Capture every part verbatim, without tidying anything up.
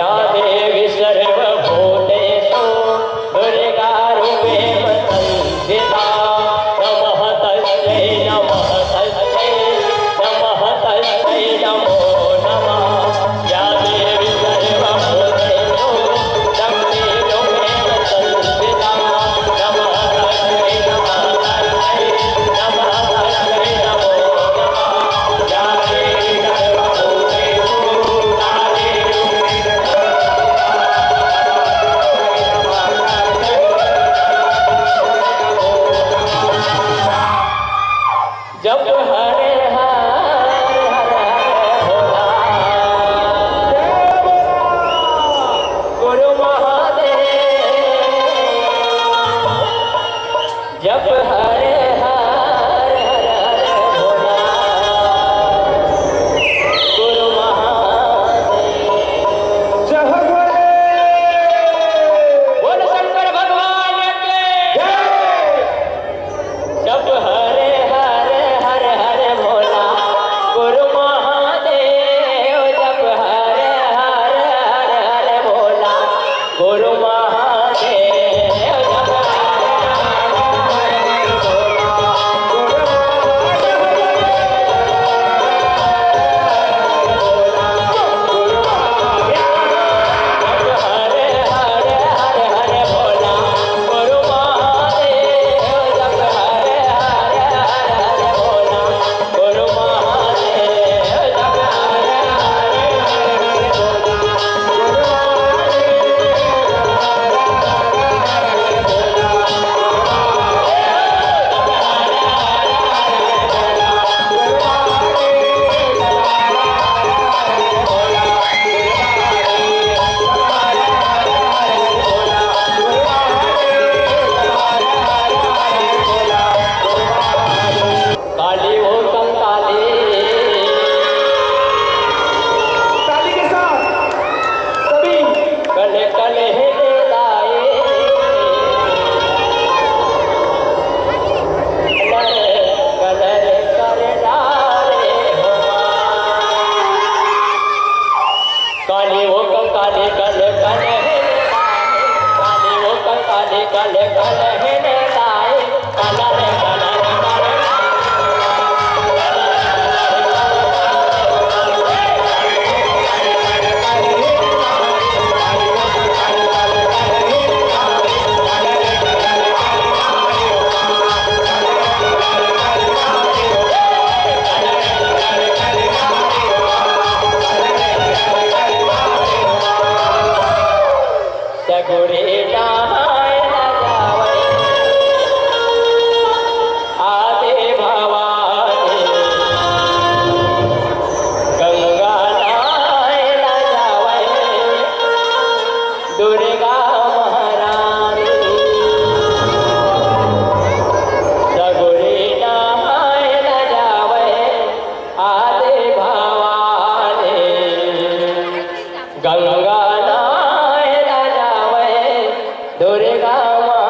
या देवी सर्वभूतेषु दुर्गारूपेण संस्थिता। नमः तस्यै, नमः तस्यै, नमः तस्यै, नमो नमः। या देवी सर्वभूतेषु शक्तिरूपेण संस्थिता। नमः तस्यै, नमः तस्यै, नमः तस्यै, नमो नमः। जप हरे हर हर हर भोला। गुरु महादेव। जप हरे हर हर हर भोला। गुरु महादेव। जय हो गुरुदेव। बोल शंकर भगवान के। जय। जप हरे हर हर हर भोला। गुरु महादेव। जप हरे हर हर हर भोला। गुरु महादेव। काली ओ कंकाली। ताली के साथ सभी। कल कल हे लाए। कलर कलर कर डाले हो। काली ओ कंकाली कल कल हे लाए। काली ओ कंकाली कल कल हे लाए। सगुरे नहाय ला जावय, आदे भवानी। गंगा नहाय ला जावय, दुर्गा महारानी। सगुरे नहाय ला जावय, आदे भवानी। गंगा नहाय ला जावय, दुर्गा महारानी।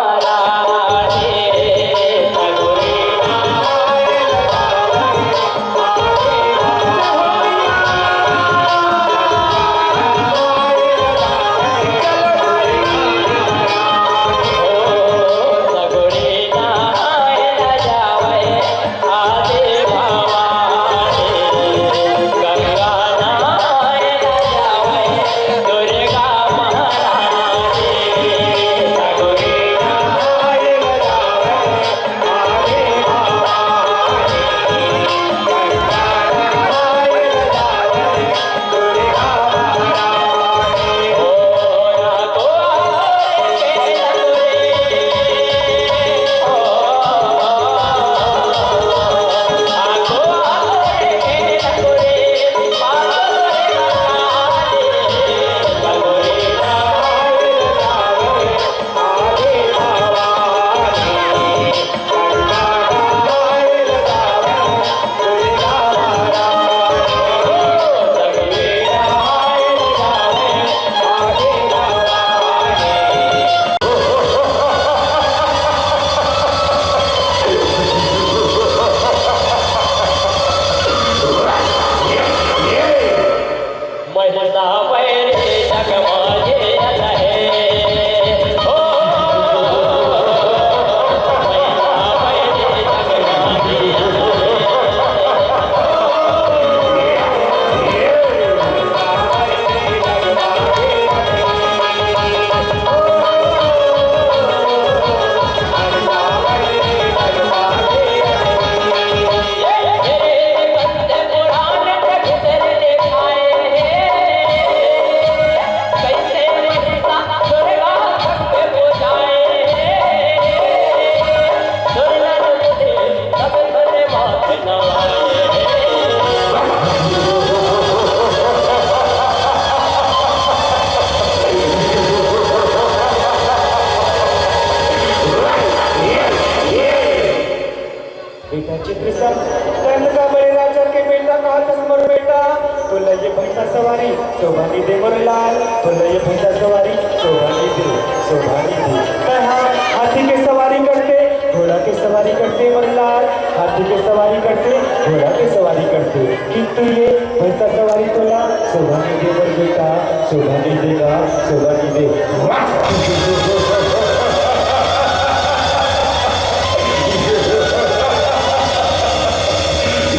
भैंसा सवारी शोभा नइ दे, शोभा नइ दे। मैं हा हाथी के सवारी करते, घोड़ा के सवारी करते, मोर लाल। हाथी के सवारी करते, घोड़ा के सवारी करते, किंतु ये भैंसा सवारी तोला शोभा नइ दे मोर बेटा, शोभा नइ देगा, शोभा नइ दे। वाह!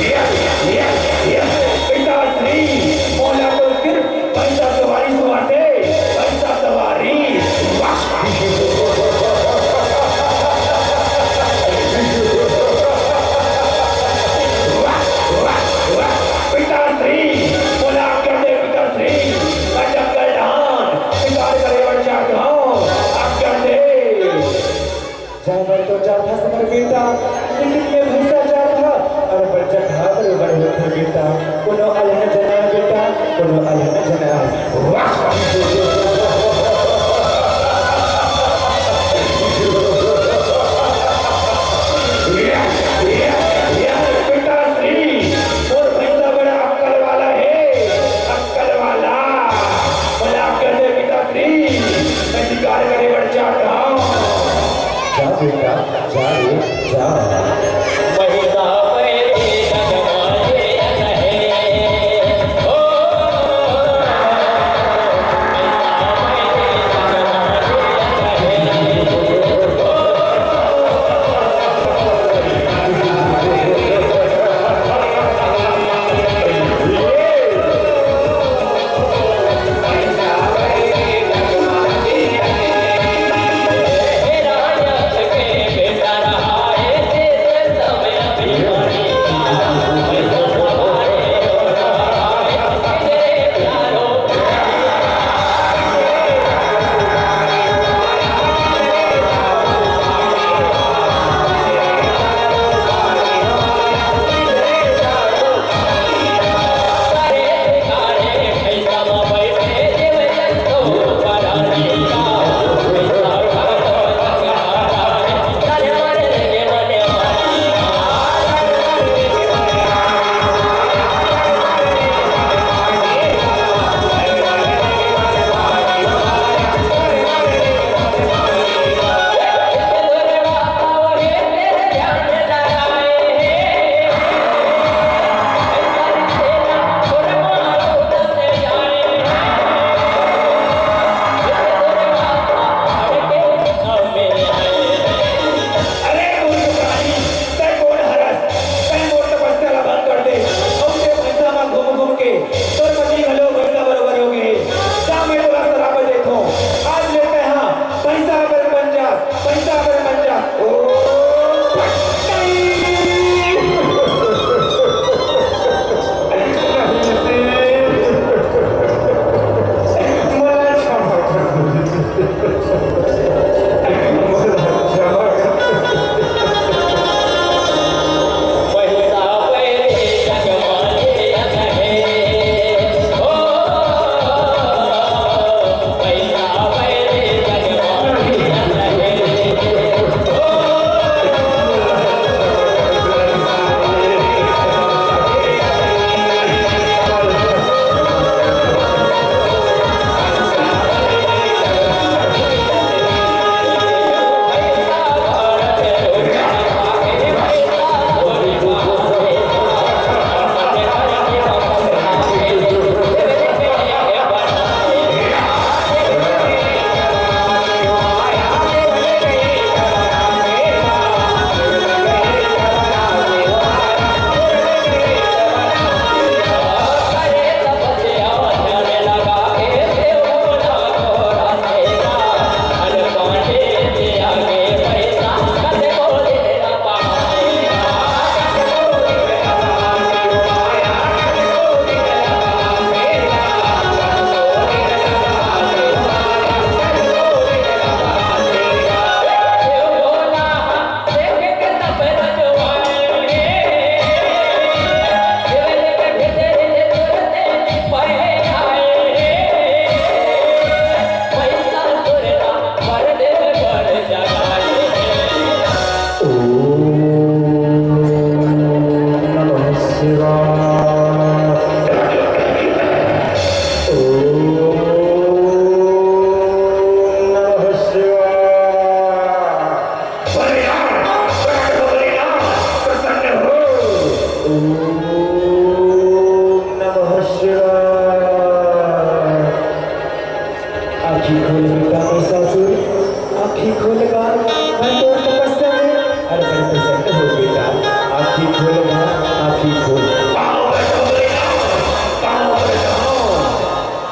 या, या, या, पिताश्री, मोला तो सिर्फ भैंसा सवारी सुहाते, भैंसा सवारी। वाह! वाह, वाह, वाह। पिताश्री, मोला आज्ञा दे पिताश्री, मैं जंगल धान शिकार करे बर जात हौं, आज्ञा दे। जानवर तो जात हस मोर बेटा, लेकिन ये भैंसा जात ह, अउ बच्चा घात रे बड़ होथे बेटा। कोनो अलहन झन आय बेटा, कोनो अलहन झन आय। वाह! या, या, या, पिताश्री, मोर भैंसा बड़ा अक्कल वाला हे, अक्कल वाला। मोला आज्ञा दे पिताश्री, मैं शिकार करे बर जात हौं। जा बेटा, जा रे, जा। खोल बेटा महिषासुर, आँखी खोल बा, मैं तोर तपस्या में अड़बड़ प्रसन्न हो बेटा। आँखी खोल बा, आँखी खोल।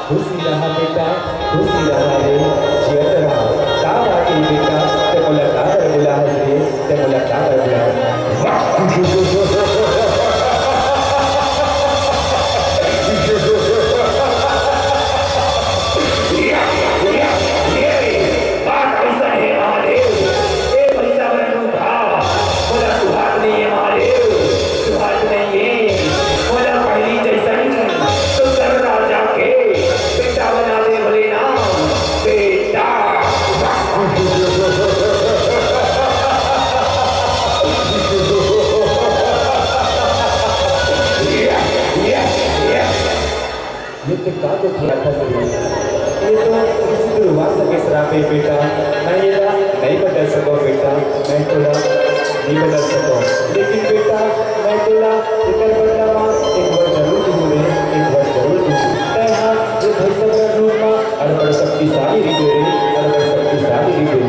खुशी रहा बेटा, खुशी रहा रे, जियत रहा। का बात हे बेटा, ते मोला का बर बुलाहस रे, ते मोला का बर बुलाहस? बात अइसन हे महादेव, ए भैसा बहनू का, मोला सुहात नइ हे महादेव, सुहात नइ हे, मोला पहिली जइसन सुंदर राजा के बेटा बना दे भोलेनाथ, बेटा। ये, ये, ये। ये तो का तो थोड़ा था सही। ये तो किसी दुर्वासा के श्राप हे बेटा। मैं ये ला नहीं बदल सको बेटा, मैं तोला नहीं बदल सको। लेकिन बेटा, मैं तोला एकर बदला मा एक वर जरूर दूँ रे, एक वर जरूर दूँ। तैं हा ये भैंसा के रूप मा अड़बड़ शक्तिशाली रहिबे रे, अड़बड़ शक्तिशाली रहिबे।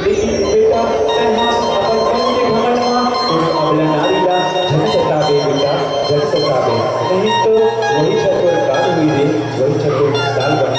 लेकिन बेटा, तैं हा अपन मन के घमंड मा कोनो अबला नारी ला झन सताबे बेटा, झन सताबे। नहीं तो वही छतुर काल हुई रे, वही छतुर काल बन।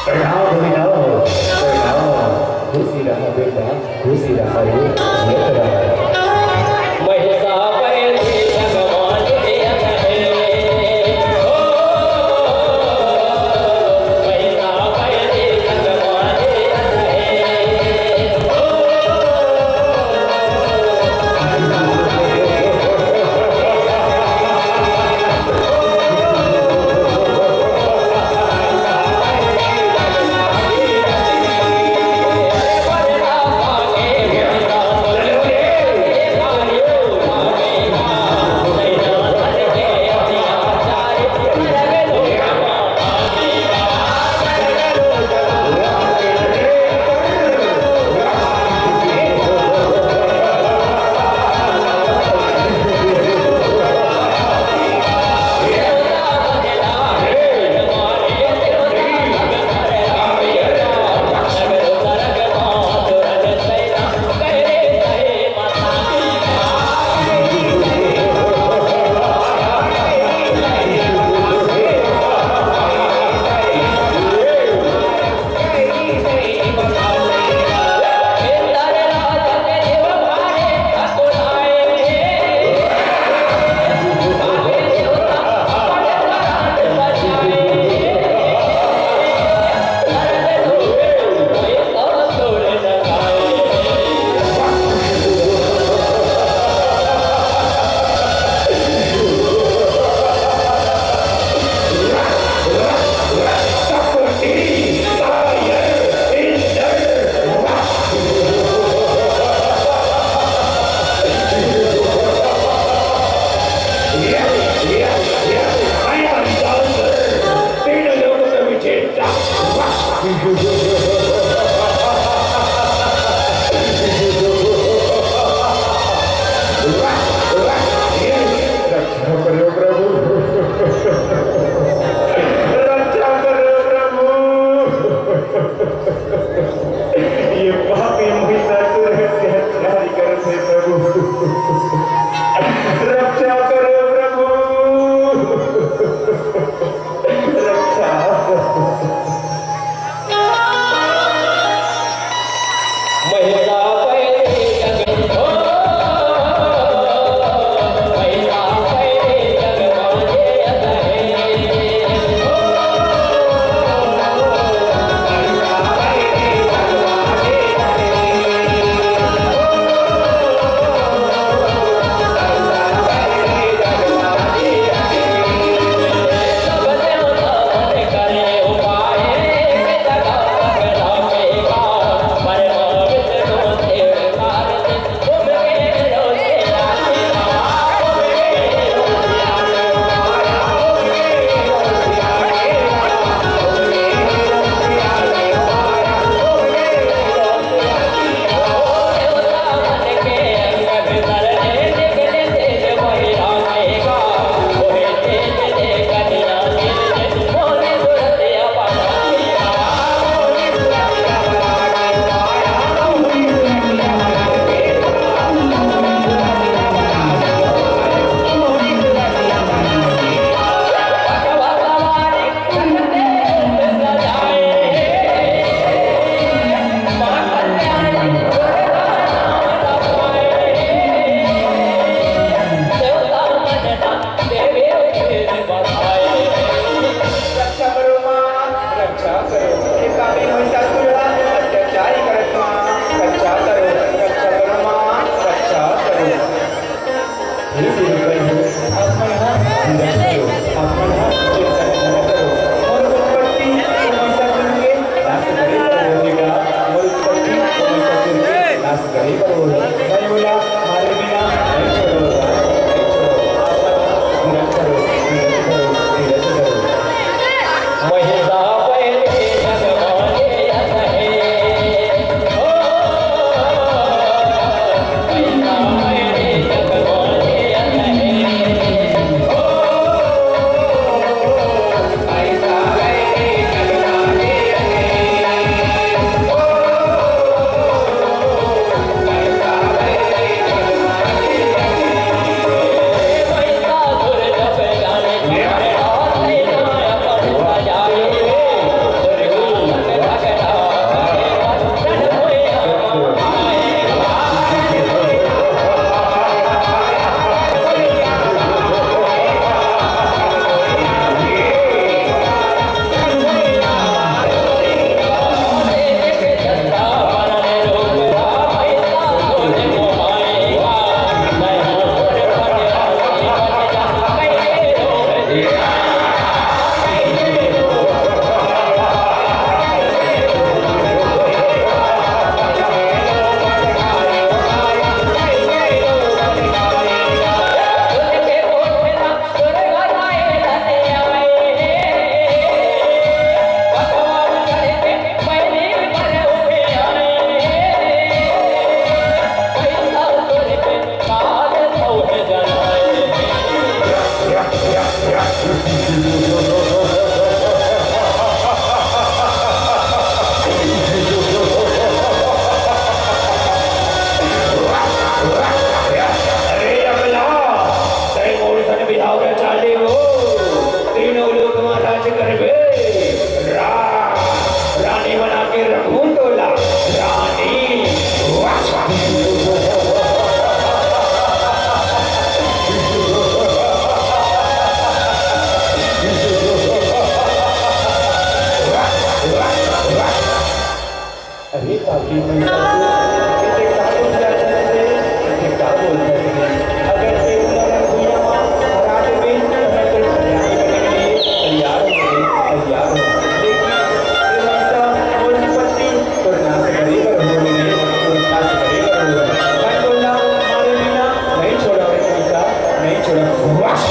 प्रणाम, प्रणाम, प्रणाम। खुशी रहा बेटा, खुशी रहा रे, जियत रहा। रक्षा करो प्रभु, रक्षा करो प्रभु। ये पापी महिषासुर अत्याचारी करत हे प्रभु, रक्षा करो प्रभु, रक्षा। आप मन ह चिंता करो, आप मन ह चिंता न करो। मोर उत्पत्ति हमेशा सुन के नाश करे बर होही गा, मोर उत्पत्ति हमेशा सुन के नाश करे बर होही। मैं ओला मारे बिना नहीं छोड़ो, नहीं छोड़ो। आप मन ह धीरज धरो, धीरज धरो, धीरज धरो। अरे अबला, तैं मोर संग बिहाव ला चाले हो, तीनों लोक मा राज करबे। रा-, रानी बना के रखूं तोला, रानी। अरे पापी पैसा तू, इसे का बोलता है रे? इसे का बोलता है रे? अगर तेरे उदाहरण भुइयां मा हरा देबे, तो मैं तेरे फरियाद करने के लिए तैयार हूँ रे, तैयार हूँ। लेकिन ये पैसा मोर उत्पत्ति तोर नाश करे बर हो रे, तोर नाश करे बर हो। मैं तोला मारे बिना नहीं छोड़ा रे पैसा, नहीं छोड़ा। वाह!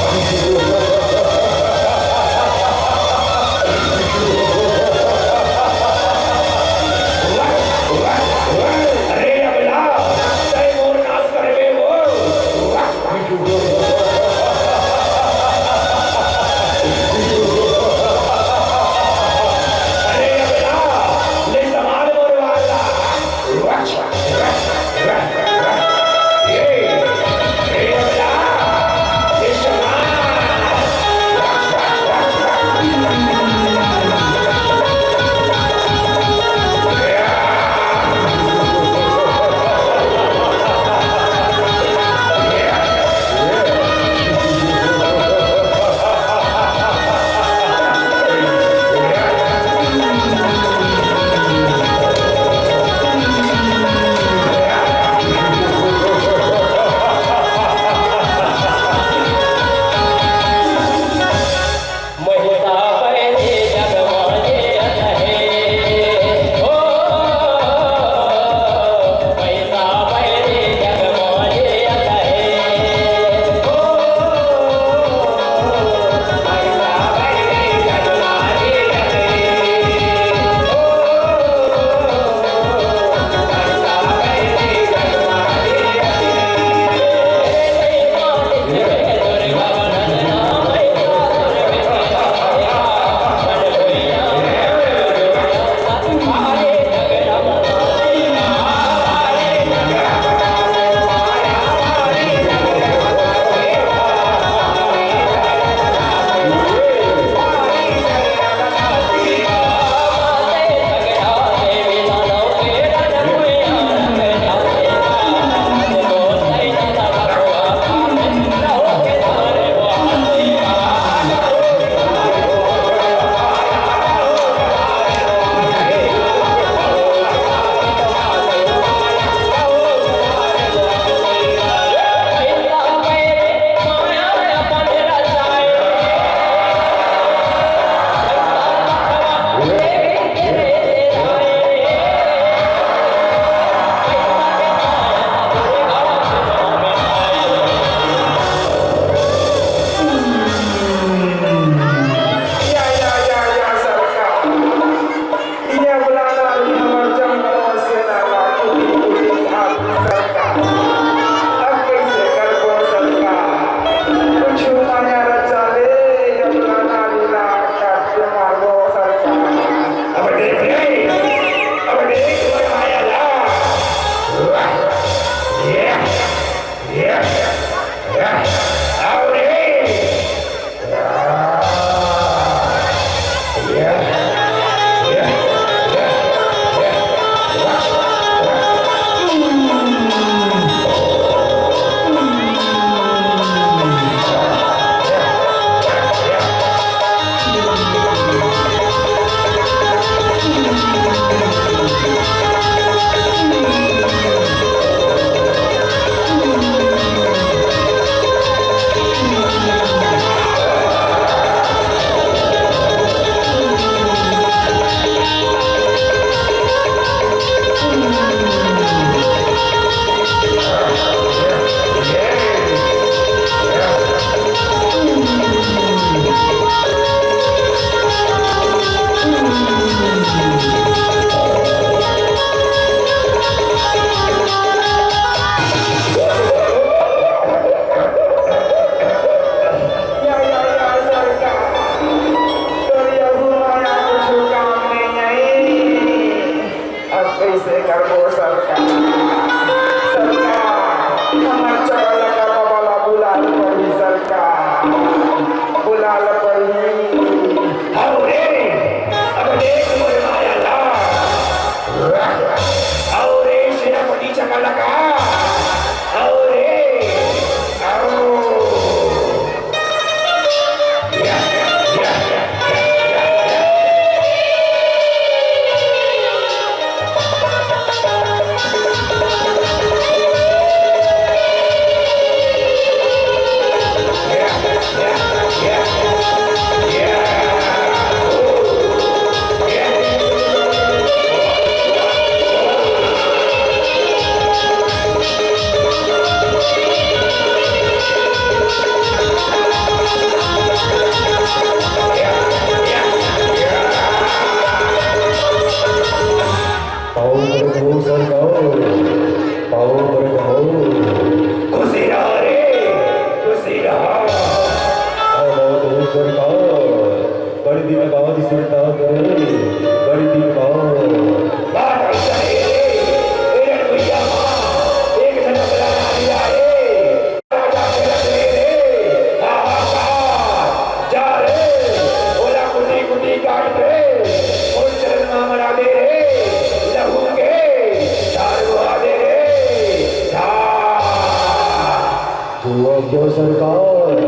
सरकार,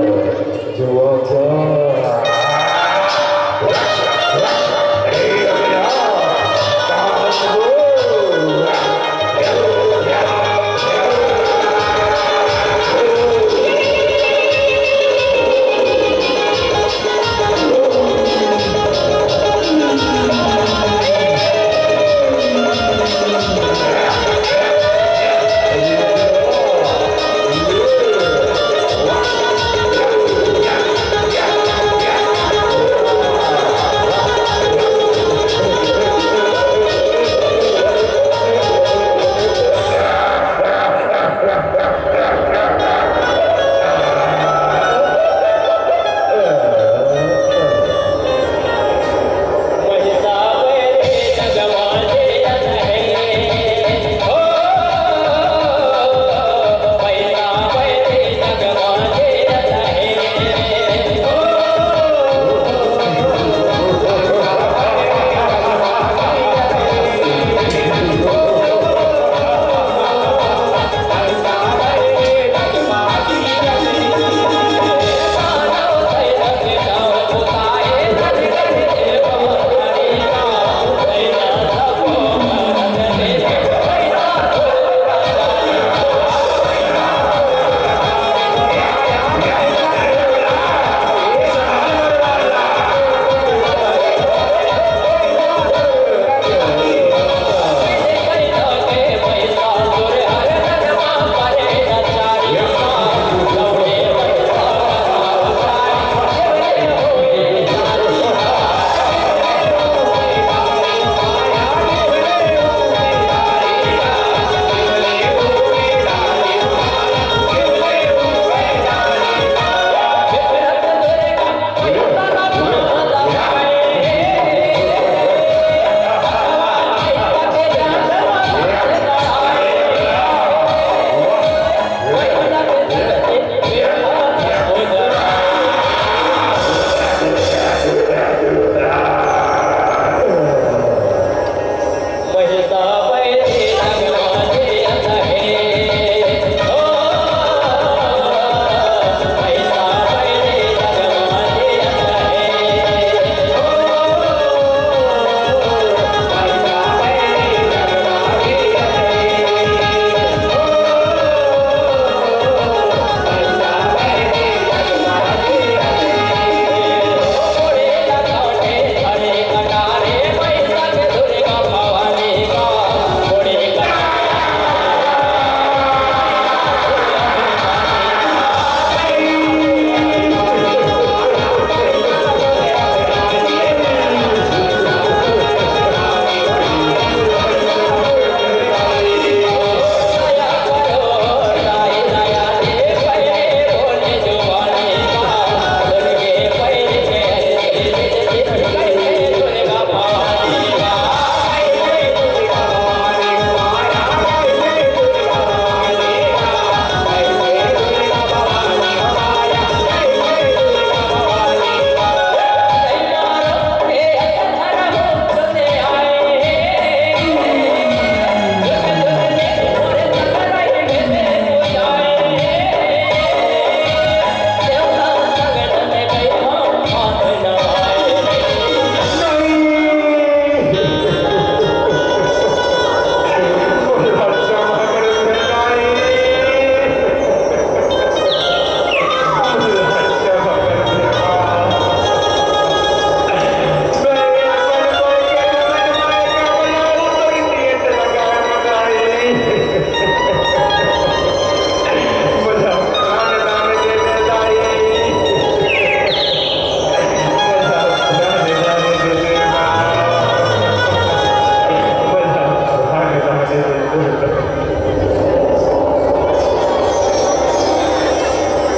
जो आज्ञा।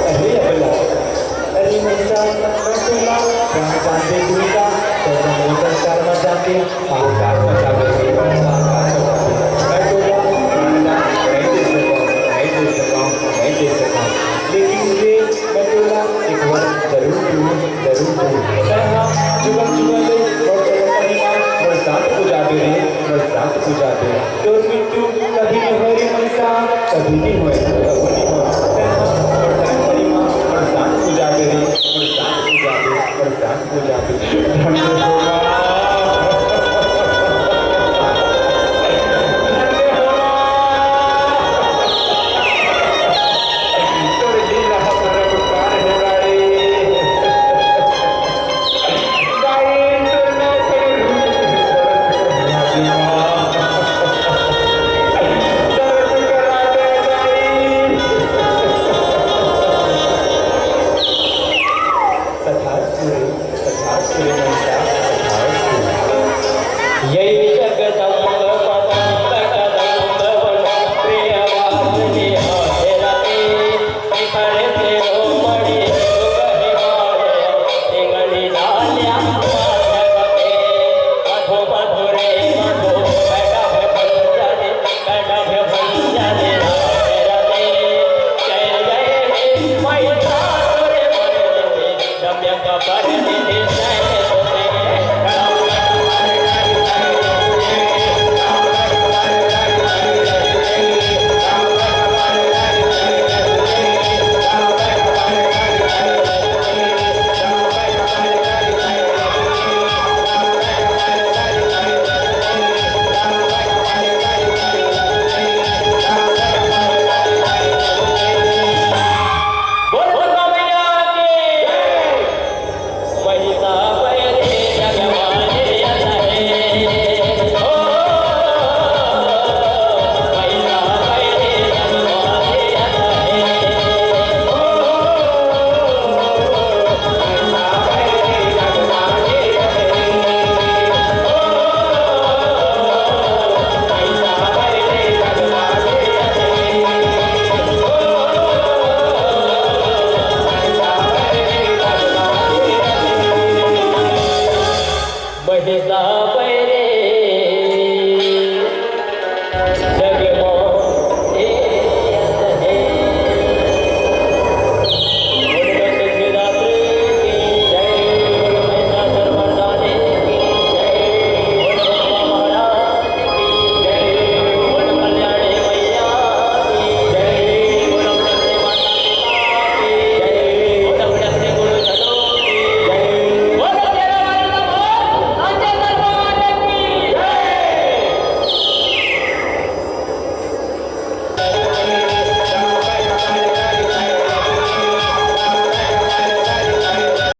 अरे अबला, अरे मनीषा, मैं तोला प्राण जान दे दूंगा, तो जब वो संस्कार मत जाके, अहंकार मत जाके, अहंकार मत जाके। मैं तोला प्राण जान नहीं दे सकता, नहीं दे सकता, नहीं दे सकता। लेकिन ये मैं तोला एक बार जरूर दूँ, जरूर दूँ। मैं हाँ, जुगम जुगम ले, और चलो महिमा, और साथ पूजा दे रे, और साथ पूजा दे। तो तू कभी नहीं होए रे मनीषा, कभी नहीं होए, कभी नहीं होए। मैं हाँ, और साथ जय जगदम्ब पदम्ब कदम्ब वन प्रिय वासनी हाथे रते। शिखर शिरोमणि सुगहि माय सिंगनि डाल्या माधव के। मधु मधुरे मधु कटभ भंजन कटभ भंजन हाथे रते। जय जय हे महिषासुर मर्दिनी रम्य कबर